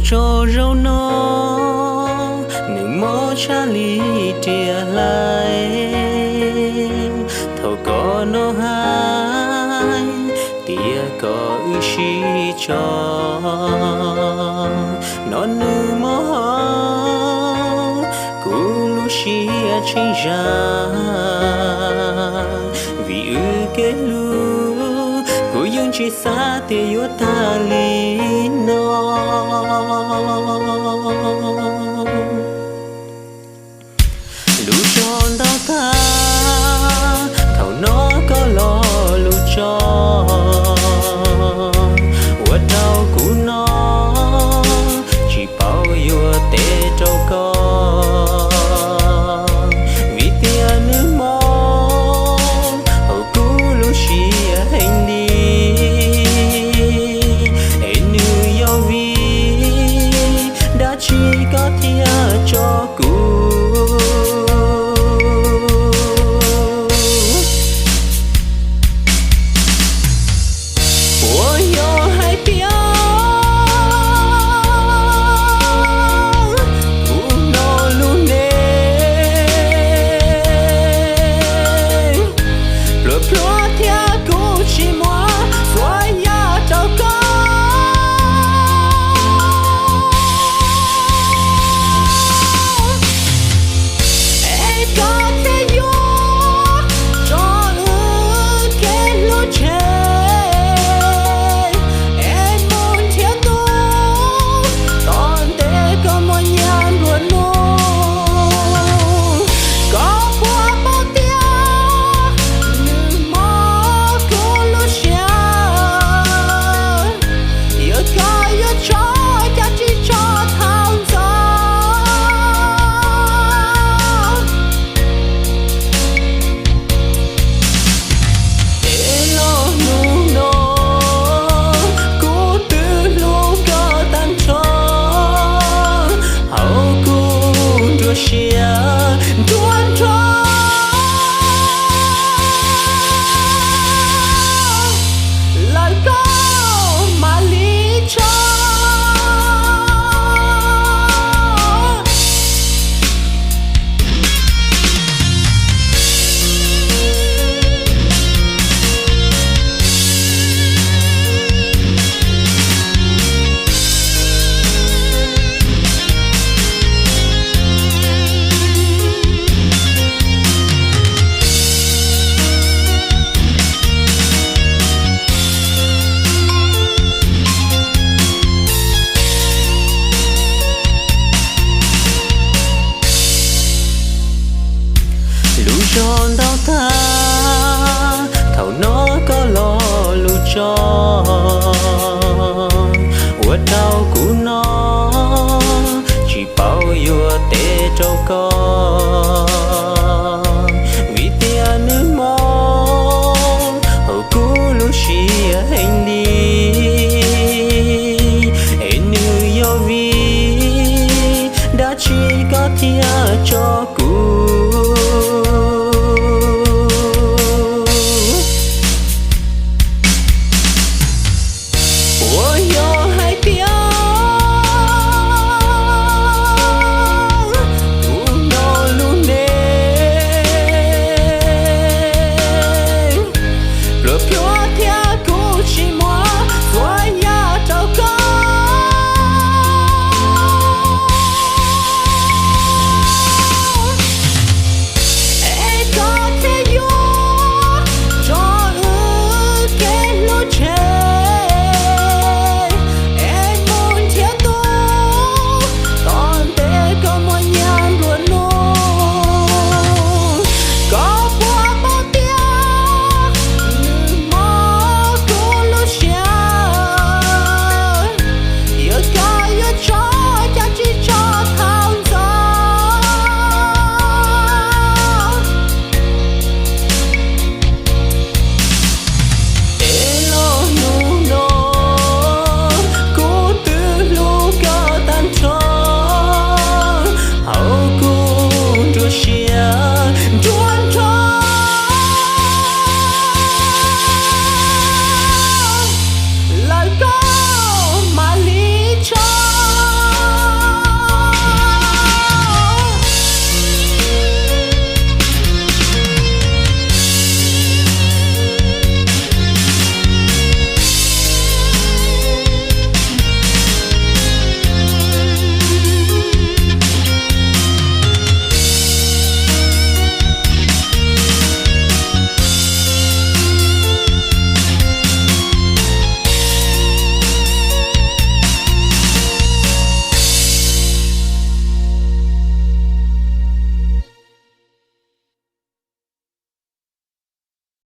Tso zaum no nws mob tshaj li riam hlais, thaum koj noj hais tias kom wb sib tso, no nws mob hauv kuv lub siab tseem zam. Vim wb kev hlub kuv yeej tsis xav tias yuav tag li no. Lub zog ntau tag, thaum no koj lo lus tso, ua rau kuv no tsis paub yuav teb rau koj. Vim tias nws mob hauv kuv lub siab heev li, es nws yog vim dab tsi koj thiaj tso kuv? Puas yog hais tias kuv no lub neej pluag pluag thiab kuv tsis muaj xuas yam rau koj? Es koj thiaj yuav tso wb kev hlub tseg, es mus nrhiav tus tom ntej koj muaj nyiaj nplua nuj. Koj puas paub tias nws mob kuv lub siab? Yog koj yuav tso, cas tsis tso thaum ntxov? Es los hnub no kuv twb hlub koj tag nrho, hauv kuv nruab siab nruab nrog lawm koj mam li tso. Lub zog ntau tag, thaum no koj lo lus tso, ua rau kuv no tsis paub yuav teb rau koj. Vim tias nws mob hauv kuv lub siab heev